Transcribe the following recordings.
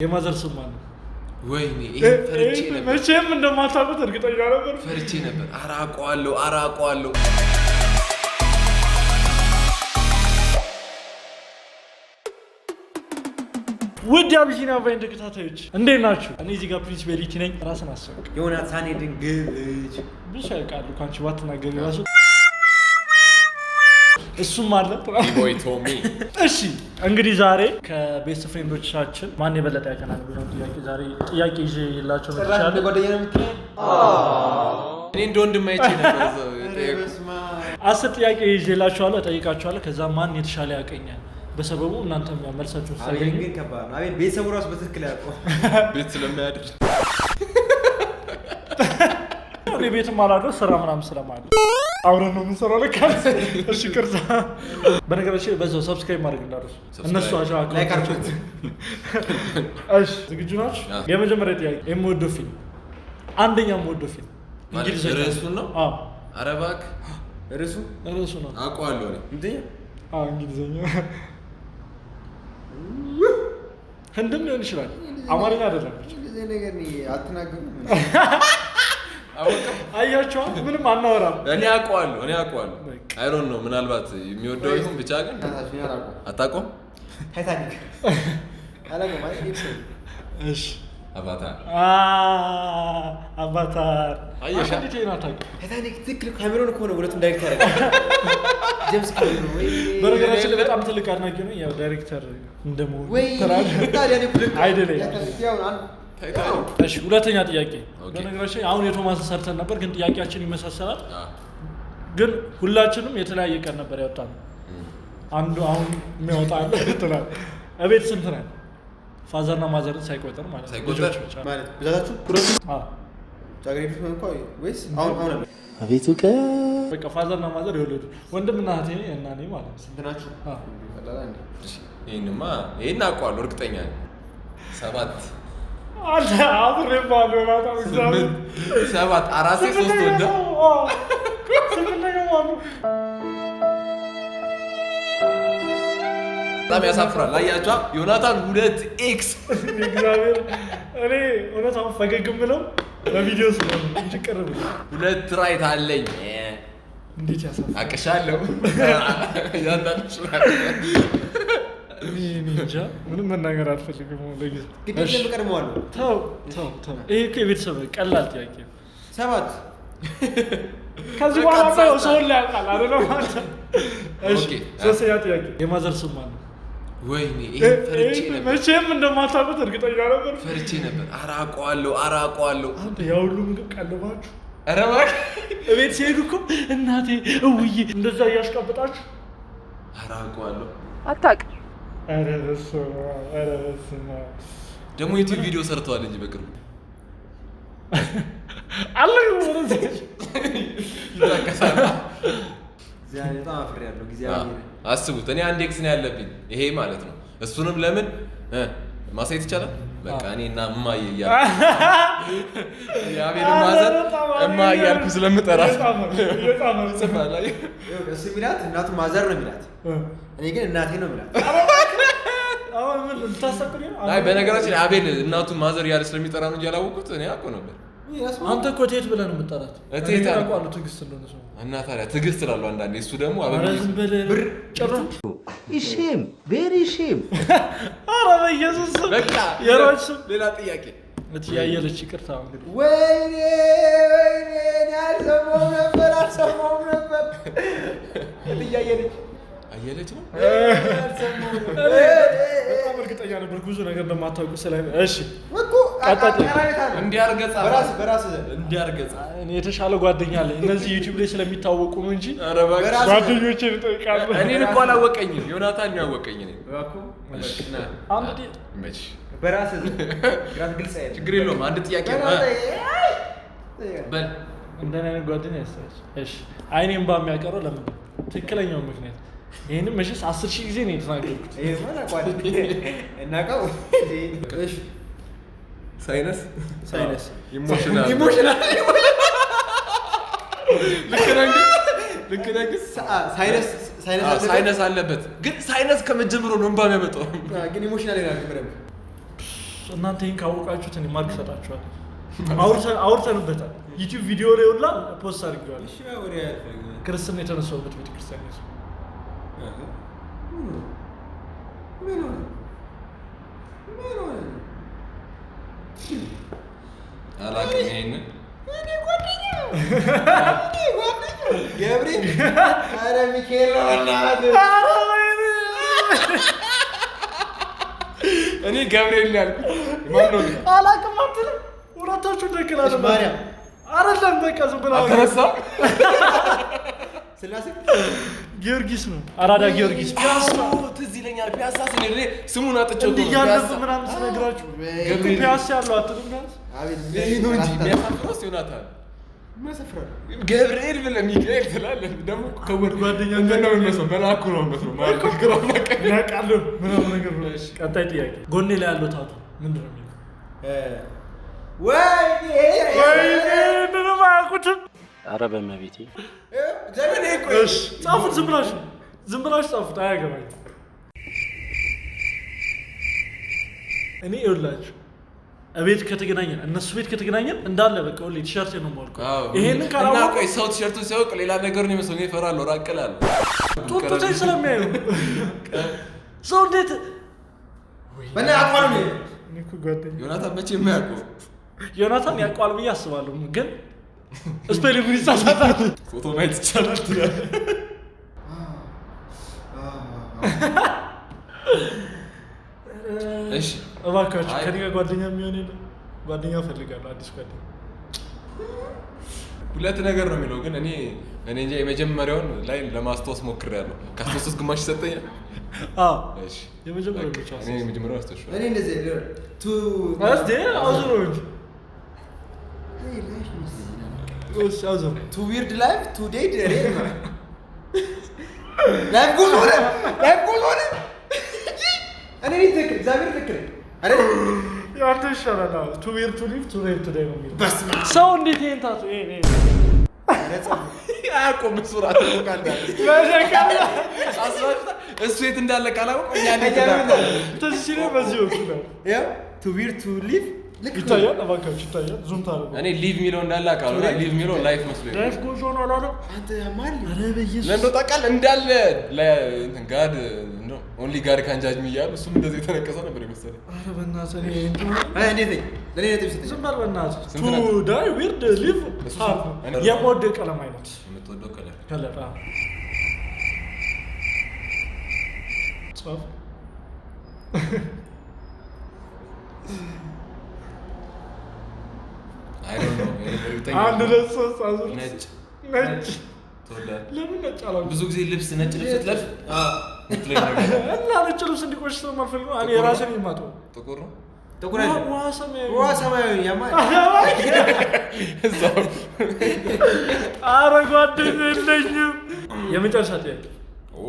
የ mother ስም ማን ነው? ወይኔ ይሄን ፈርቼ ነበር። መቼም እንደማታውቁት እርግጠኛ ነበር። ፈርቼ ነበር። ኧረ አውቀዋለሁ፣ ኧረ አውቀዋለሁ። ውድ የአቢሲኒያ ቫይን ተከታታዮች እንዴት ናችሁ? እኔ እዚህ ጋር ፕሪንስ ቤሊቲ ነኝ። ራስን አስታውቅ። ዮናታን የድንግል ልጅ። ብዙ ሰው ያውቃሉ ከአንቺ ባትናገሪ ራሱ እሱም አለ። ቦይ ቶሚ። እሺ እንግዲህ ዛሬ ከ best friend ኦቻችን ማን የበለጠ ያቀናል የሚለውን ጥያቄ ዛሬ ጥያቄ ይዤ የላቸው ጭራሽ እንደ መጥቻለሁ። ጓደኛ ነው የምትለኝ? እኔ እንደ ወንድም አይቼ ነበር እዛው የጠየኩት። በስመ አብ። 10 ጥያቄ ይዤላችኋለሁ፣ እጠይቃችኋለሁ። ከዛ ማን የተሻለ ያቀኛል በሰበቡ እናንተም ያው መልሳችሁን አቤል ስታገኙ ግን ከባድ ነው። አቤል ቤተሰቡ ራሱ በትክክል አያውቀውም። ቤት ስለማያድር። እኔ ቤትም አላድረው ስራ ምናምን ስለማለ አብረን ነው የምንሰራው። ለካ እሺ፣ ቅርሳ በነገራችን ላይ በዛው subscribe ማድረግ እንዳትረሱ። እነሱ አሻ like አድርጉት። እሺ፣ ዝግጁ ናችሁ? አዎ። የመጀመሪያ ጥያቄ የምወደው ፊልም፣ አንደኛ የምወደው ፊልም ማለት እንግሊዝኛ። ርዕሱን ነው? አዎ። ኧረ እባክህ። ርዕሱ ርዕሱ ነው። አውቀዋለሁ እኔ። ምንድን ነው? አዎ፣ እንግሊዝኛ ህንድም ሊሆን ይችላል። አማርኛ አይደለም። እንደዚህ አይነት ነገር እኔ አትናገሩም። አወቀው? አያችኋ፣ ምንም አናወራም። እኔ አውቀዋለሁ፣ እኔ አውቀዋለሁ። በቃ። I don't know ምናልባት የሚወደው ይሁን ብቻ ግን እናታችሁ እኔ አላውቀውም። አታውቀውም? ታይታኒክ አላውቀውም። አይ እኔ ሰው እሺ አቫታር። አቫታር። አየሽ? አንተ እንዴት ይሄን አታውቅም? ታይታኒክ ትክክል ካሜሮን እኮ ነው ሁለቱም direct ያደረገው። ጄምስ ካሜሮን ወይ በነገራችን ላይ በጣም ትልቅ አድናቂ ነኝ። ያው ዳይሬክተር እንደመሆኑ ወይ ታዲያ እኔ እኮ ልክ አይደለም። ያው አንድ ታይታኒክ። እሺ ሁለተኛ ጥያቄ። okay። በነገራችን ላይ አሁን የቶማስን ሰርተን ነበር፣ ግን ጥያቄያችን ይመሳሰላል። አዎ። ግን ሁላችንም የተለያየ ቀን ነበር ያወጣነው። አንዱ አሁን የሚያወጣ አለ ትላለህ። እቤት ስንት ነን? father ና mother ን ሳይቆጥር ማለት ነው። ሳይቆጥር? ልጆች ብቻ። ማለት ብዛታችሁ ሁለቱ አዎ። ጫገሬ ቤት እንኳን ወይስ አሁን አሁን አለ? አቤቱ ቀን በቃ father ና mother የወለዱ ወንድምና እህቴ እና እኔ ማለት ነው። ስንት ናችሁ? አዎ። ቀላል እንዴ? እሺ፣ ይሄንማ ይሄን አውቀዋለሁ እርግጠኛ ነኝ። 7 አንተ አብሬ ባለው ናታ እግዚአብሔር 8 7 4 3 ወንድ ስምንተኛው ማነው? በጣም ያሳፍራል። አያችኋ ዮናታን 2 X። እግዚአብሔር እኔ እውነት አሁን ፈገግ የምለው በቪዲዮ ስለሆነ እንጂ ቅርብ ነው። 2 right አለኝ። እንዴት ያሳፍራል። አቅሻለሁ። ያንዳንዱ እኔ እንጃ ምንም መናገር አልፈልግም ለጊዜው። ግድ የለም እቀድመዋለሁ። ተው ተው ተው፣ ይሄ እኮ የቤተሰብ ቀላል ጥያቄ ነው። 7 ከዚህ በቃ በኋላ ተሳስተሃል። ሰውን ላይ ያውቃል አይደለም ማለት ነው። እሺ okay። ሶስተኛ ጥያቄ የ mother ስም ማን ነው? ወይኔ ይሄን ፈርቼ ነበር። መቼም እንደማታውቁት እርግጠኛ ነበር። ፈርቼ ነበር። ኧረ አውቀዋለሁ፣ ኧረ አውቀዋለሁ። አንተ ያ ሁሉ ምግብ ቀልባችሁ ኧረ እባክህ። እቤት ሲሄዱ እኮ እናቴ እውዬ እንደዛ እያሽቃበጣችሁ። ኧረ አውቀዋለሁ። አታውቅም። ኧረ በስመ አብ፣ ኧረ በስመ አብ። ደግሞ ዩቲዩብ ቪዲዮ ሰርተዋል እንጂ በቅርቡ። አለ ወደዚህ ይጠቀሳል። እግዚአብሔር በጣም አፍሬያለሁ። እግዚአብሔር አስቡት፣ እኔ አንድ X ነው ያለብኝ ይሄ ማለት ነው። እሱንም ለምን ማሳየት ይቻላል? በቃ እኔና እማዬ እያልኩ የአቤል mother እማ እያልኩ ስለምጠራት ጽፋለሁ። ይኸው እሱ የሚላት እናቱ mother ነው የሚላት፣ እኔ ግን እናቴ ነው የሚላት። አሁን ምን ልታሳቅኝ ነው? አይ በነገራችን ላይ አቤል እናቱን mother እያለ ስለሚጠራ ነው እንጂ ያላወኩት እኔ አውቀው ነበር። አንተ እኮ እቴት ብለህ ነው የምጠራት። እቴት እኔ ግን አልኩ። አውቀዋለሁ ትዕግስት እንደሆነ ሰው። እና ታዲያ ትዕግስት እላለሁ አንዳንዴ። እሱ ደግሞ ኧረ አበብ ዝም በል ብር ጭራሽ። shame very shame። ኧረ በኢየሱስ ስም በቃ የሯጭ ስም ሌላ ጥያቄ። እትዬ አየለች ይቅርታ እንግዲህ። ወይኔ ወይኔ እኔ አልሰማሁም ነበር አልሰማሁም ነበር። እትዬ አየለች አየለች ነው። አልሰማሁም ነበር። በጣም እርግጠኛ ነበርኩ ብዙ ነገር እንደማታውቁ ስለ እሺ እኮ ቀጣይ ጥያቄ። ቀረቤታ ነው። እንዲህ አድርገህ ጻፍ። በራስህ በራስህ ዘንድ እንዲህ አድርገህ ጻፍ። እኔ የተሻለ ጓደኛ አለኝ። እነዚህ ዩቲዩብ ላይ ስለሚታወቁ ነው እንጂ ኧረ እባክህ። በራስህ ጓደኞቼን እጠይቃለሁ። እኔን እኮ አላወቀኝም ዮናታን ነው ያወቀኝ። እኔን እባክህ አንድ መች በራስህ ዘንድ ራስህ ግልጽ አይደለም። ችግር የለውም። አንድ ጥያቄ ነው። በራስህ በል እንደኔ አይነት ጓደኛ ያስተያች። እሺ አይኔ እምባ የሚያቀረው ለምን ነው? ትክክለኛው ምክንያት ይሄንም መቼስ 10,000 ጊዜ ነው የተናገርኩት። ይሄማ እናውቀዋለን። እናውቀው። እሺ sinus sinus emotional emotional ልክ ነህ ግን ልክ ነህ ግን sinus sinus አዎ፣ አለበት? sinus አለበት ግን sinus ከመጀመሩ ነው እንባ የሚያመጣው። ግን emotional ይሆናል በደንብ። እናንተ ይህን ካወቃችሁት እኔ mark እሰጣችኋለሁ። አውርተንበታል። ዩቲዩብ ቪዲዮ ላይ ሁላ post አድርጌዋለሁ። እሺ ወሬ አልፈልግም። ክርስትና የተነሳሁበት ቤተክርስቲያን ነው። ምን ሆነ? ምን ሆነ? አላውቅም ይሄንን። እኔ ጓደኛ እኔ ጓደኛ ገብርኤል፣ ኧረ ሚካኤል ነው በእናትህ። እኔ ገብርኤል ነው ያልኩት። ማን ነው? አላውቅም አትልም? ሁለታችሁ ትክክል አይደለም። ማርያም። አይደለም በቃ ዝም ብላ አልተነሳም? ስላሴ ጊዮርጊስ ነው። አራዳ ጊዮርጊስ ፒያሳ ትዝ ይለኛል። ፒያሳ ስንሄድ እኔ ስሙን አጥቼው እንዲህ ነው። እያለፉ ፒያሳ። ምናምን ስነግራችሁ ገብርኤል። ፒያሳ ያለው አትልም? ቢያንስ አቤት ይሄ ነው እንጂ የሚያሳፍረው ዮናታን የሚያሳፍረው ገብርኤል ብለህ ሚካኤል ትላለህ። ደግሞ ከወድ ጓደኛ እንትን ነው የሚመስለው፣ መልአኩ ነው የሚመስለው። ማለት ግራና ቀኝ። ያውቃለሁ ምናምን ነገር ነው። ቀጣይ ጥያቄ ጎኔ ላይ ያለው tattoo ምንድን ነው የሚለው? ወይኔ ወይኔ ምንም አያውቁትም። ኧረ በእመቤቴ እግዚአብሔር እኔ እኮ እሺ ጻፉት፣ ዝም ብላችሁ ዝም ብላችሁ ጻፉት። አያገባኝም። እኔ ይኸውላችሁ እቤት ከተገናኘን እነሱ ቤት ከተገናኘን እንዳለ በቃ ሁሌ ቲሸርት ነው የማወልቀው። አዎ። ይሄንን እና ካላወቁ ቆይ ሰው ቲሸርቱን ሲያውቅ ሌላ ነገር ነው የሚመስለው። እኔ እፈራለሁ፣ ራቅ እላለሁ። ጡጡቴን ስለሚያዩ ሰው እንዴት በእናትህ አቋም ነው። እኔ እኮ ጓደኛ ዮናታን መቼ የማያውቀው ዮናታን ያውቀዋል ብዬ አስባለሁ፣ ግን spelling ኡን ይሳሳታል። ፎቶ ማየት ይቻላል ትላለህ። እሺ እባካችሁ አይ። ከእኔ ጋር ጓደኛ የሚሆን የለም። ጓደኛ እፈልጋለሁ፣ አዲስ ጓደኛ። ሁለት ነገር ነው የሚለው ግን እኔ እንጃ የመጀመሪያውን ላይ ለማስታወስ ሞክሬያለሁ። ካስታወስኩት ግማሽ ይሰጠኛል። አዎ እሺ የመጀመሪያው ብቻ እኔ የመጀመሪያውን አስታውሻለሁ። እኔ እንደዚህ ቱ እስቲ አዙረው እንጂ እሺ አዙረው። too weird life too dead life goal ሆነ life goal ሆነ። እኔ ነኝ ትክክል፣ እግዚአብሔር ትክክል አይደል? ያንተ ይሻላል። አዎ too weird to live too rare to die ነው የሚለው። በስመ አብ። ሰው እንዴት ይሄን tattoo ይሄን ይሄን አያውቀውም እሱ እራሱ እሱ የት እንዳለ ካላወቀው እኛ እንዴት እናውቃለን? ትዝ ሲለኝ በዚህ በኩል ነው ያው too weird to live ልክ ነው። ይታያል። እባካችሁ ይታያል። zoom ታደርጉ እኔ live የሚለው እንዳለ አውቃለሁ። እና live የሚለው life መስሎኝ ነው። life goes on አላለም። አንተ ያማል። ኧረ በኢየሱስ ለእንደው ታውቃለህ እንዳለ God only God can judge me እያሉ እሱም እንደዚህ የተነቀሰ ነበር የመሰለኝ። ኧረ በእናትህ እኔ እንትን አይ እንዴት ነኝ? ለእኔ ነጥብ ይሰጠኛል። ዝም በል በእናትህ። ስንት to ነጥብ? die weird live እሱ hard ስንት? የምወደው ቀለም አይነት የምትወደው color color አዎ። ጻፍ። I don't know እርግጠኛ አንድ ሁለት ሶስት አዙር ነጭ ነጭ ትወዳለህ? ለምን ነጭ አላልኩም? ብዙ ጊዜ ልብስ ነጭ ልብስ ስትለብስ የምትለኝ ነገር አለ። እና ነጭ ልብስ እንዲቆሽ ስለማልፈልግ ነው። እኔ የራሴን የማጥበው ጥቁር ነው ጥቁር አይደለም። ውሃ ሰማያዊ ውሃ ሰማያዊ ያማል። እዛው ኧረ ጓደኛ የለኝም። የመጨረሻ ጥያቄ ኦ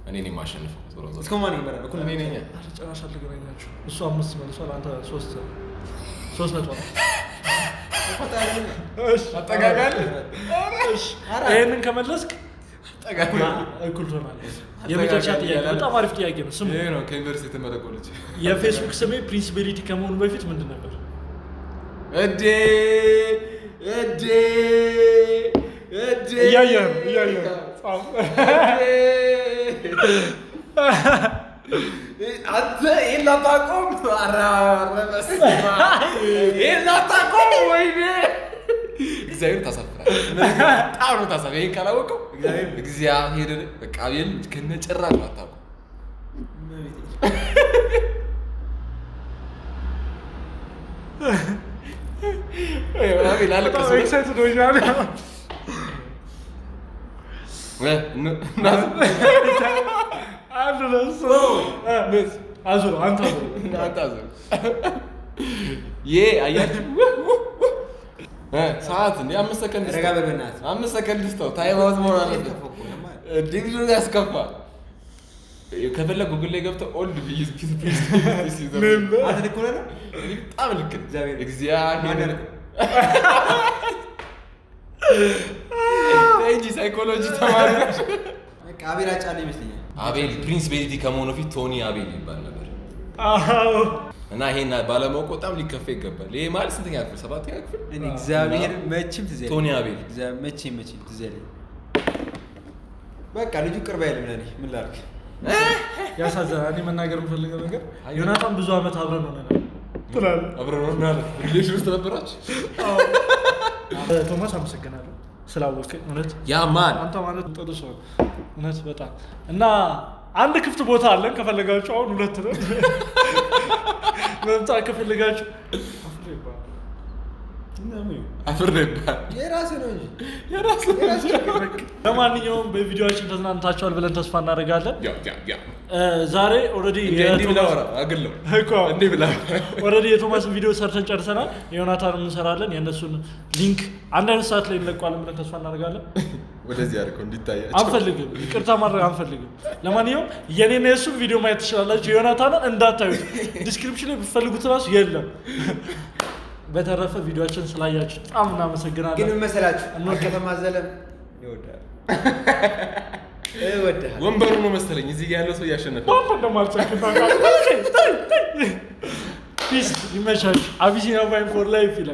እኔ ነኝ የማሸንፈው። ዞሮ ዞሮ እስከ ማን ይመራል? እኩል እኔ ነኝ። ኧረ ጭራሽ አልተገናኛችሁም። እሱ 5 መልሷል፣ አንተ 3 ነጥብ ነው። እሺ አጠጋጋል እሺ፣ ይሄንን ከመለስክ አጠጋጋል እኩል ትሆናለህ። የመጨረሻ ጥያቄ በጣም አሪፍ ጥያቄ ነው። ስሙ፣ ይሄ ነው ከዩኒቨርሲቲ የተመረቀው ልጅ። የፌስቡክ ስሜ ፕሪንስ ቤሊቲ ከመሆኑ በፊት ምንድን ነበር? እዴ እዴ እዴ እያየህ ነው፣ እያየህ ነው። ጻፍ። አንተ ይሄን ላታቆም፣ ኧረ ኧረ በስመ አብ። ይሄን ላታቆም፣ ወይኔ እግዚአብሔር ታሳፍራለህ። በጣም ነው ታሳፍራለህ። ይሄን ካላወቀው እግዚአብሔርን በቃ አቤል ከነጭራሽ ነው አታውቅም። አቤል አለቀሰ። በጣም excited ሆኛለሁ። አንድ ሁለት ሶስት አዙር፣ አንተ አዙር። አንተ አዙር። ይሄ አያችሁ ሰዓት እንደ 5 ሰከንድ ረጋ በል በእናትህ። 5 ሰከንድ ስጠው። time out መሆን አለበት። እንዴ ብዙ ያስከፋ። ከፈለግ ጉግል ላይ ገብተህ old ፒስ ፒስ ፒስ አንተ ልክ ሆነህ ነው? በጣም ልክ ነህ። እግዚአብሔር እግዚአብሔር ተይ እንጂ ሳይኮሎጂ ተማሪ ነሽ። በቃ አቤል አጫለ ይመስለኛል። አቤል ፕሪንስ ቤሊቲ ከመሆኑ በፊት ቶኒ አቤል ይባል ነበር። አዎ። እና ይሄን ባለማወቁ በጣም ሊከፋ ይገባል። ይሄ ማለት ስንተኛ ክፍል? ሰባተኛ ክፍል። እኔ እግዚአብሔር መቼም ትዝ አይለኝም። ቶኒ አቤል። እግዚአብሔር መቼም መቼም ትዝ አይለኝም። በቃ ልጁ ቅርብ አይልም ለእኔ፣ ምን ላድርግ? ያሳዝናል። እኔ መናገር የምፈልገው ነገር ዮናታን ብዙ ዓመት አብረን ሆነናል ትላለህ። አብረን ሆነን ማለት relation ውስጥ ነበራችሁ? ቶማስ አመሰግናለሁ ስላወቅኝ እውነት። Yeah, man. አንተ ማለት ጥሩ ሰው እውነት በጣም። እና አንድ ክፍት ቦታ አለን ከፈለጋችሁ፣ አሁን ሁለት ነን፣ መምጣት ከፈለጋችሁ አፍሬ ይባላል። አፍር ይባል። የራስህ ነው እንጂ። የራስ። ለማንኛውም በቪዲዮአችን ተዝናንታችኋል ብለን ተስፋ እናደርጋለን። Yeah. ዛሬ already እንዲህ ብላ አወራ አግለው እኮ እንዲህ ብላ already የቶማስን ቪዲዮ ሰርተን ጨርሰናል። የዮናታን እንሰራለን። የእነሱን link አንድ አይነት ሰዓት ላይ እንለቀዋለን ብለን ተስፋ እናደርጋለን። ወደዚህ አድርገው እንዲታያቸው። አንፈልግም፣ ይቅርታ ማድረግ አንፈልግም። ለማንኛውም የኔና የእሱን ቪዲዮ ማየት ትችላላችሁ። የዮናታንን እንዳታዩት፣ description ላይ ብትፈልጉት እራሱ የለም። በተረፈ ቪዲዮችን ስላያችሁ በጣም እናመሰግናለን። ግን ምን መሰላችሁ? ከተማዘለም ይወዳል፣ እወድሃለሁ። ወንበሩ ነው መሰለኝ እዚህ ጋር ያለው ሰው እያሸነፈ አንተ እንደማልጨክን ታውቃለህ። Peace፣ ይመቻችሁ። አቢሲኒያ ቫይን for life ይላል።